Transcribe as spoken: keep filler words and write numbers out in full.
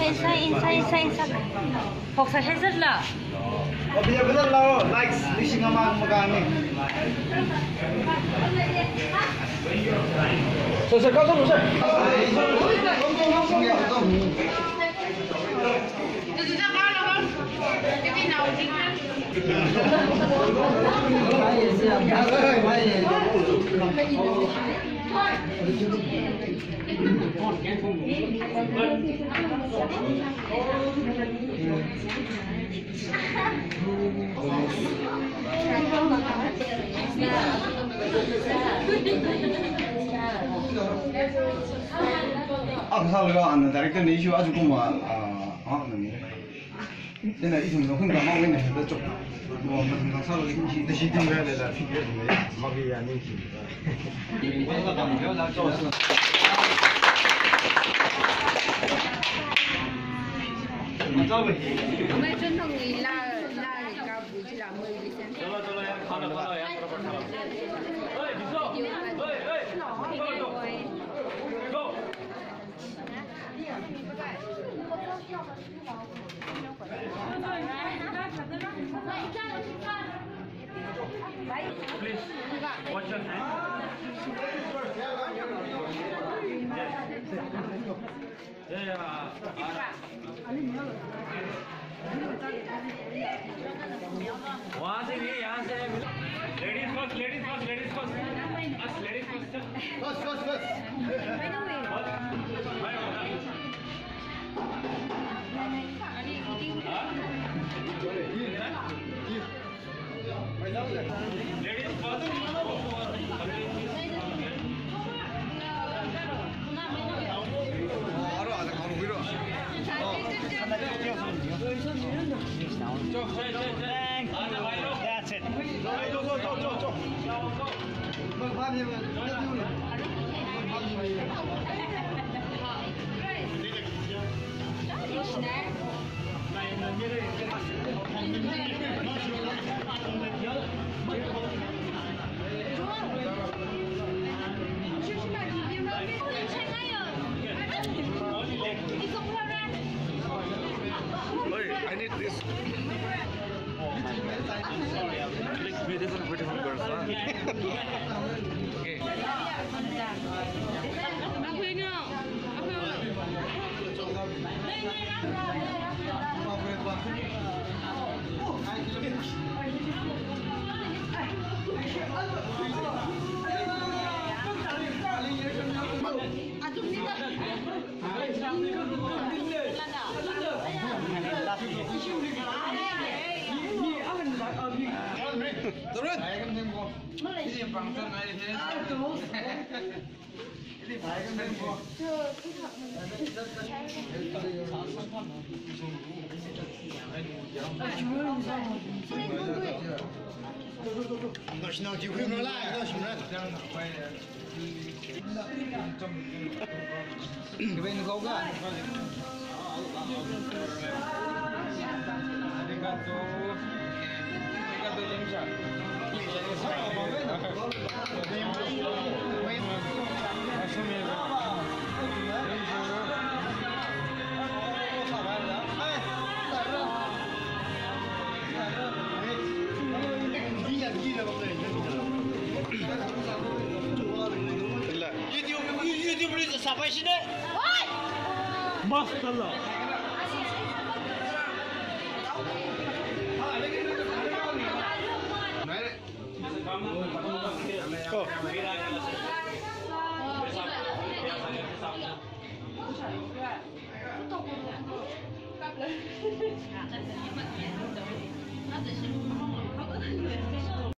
Inside, inside, inside, inside. Phoksa hazard la. Abhi abhi la, likes lishing ama makani. Sir, sir, come, sir, sir. Akha sālaga ana director na issue aja kuma, ah, ah, nani. Chieina ithum na hun kama wui na hita chok. Mo mathang kang sālaga issue ta shi ting ga le la feedback ni. Magi ya ni shi. Mai chun thong ni la, la ka bu ji la mai listen. चलो, चलो यार, खा लो, खा लो यार, फटाफट खा लो। ए, भिजो। ए, ए। Video कर। Go। Please, watch your hand. Yes. Yeah, yeah. वहाँ से नहीं, यहाँ से। Ladies first, ladies first, ladies first। Us, ladies first। First, first, first। That's it. Oi, I need this. Like beautiful, beautiful girls, huh? Okay. YouTube, YouTube li sa pai shine. Master la. Oh.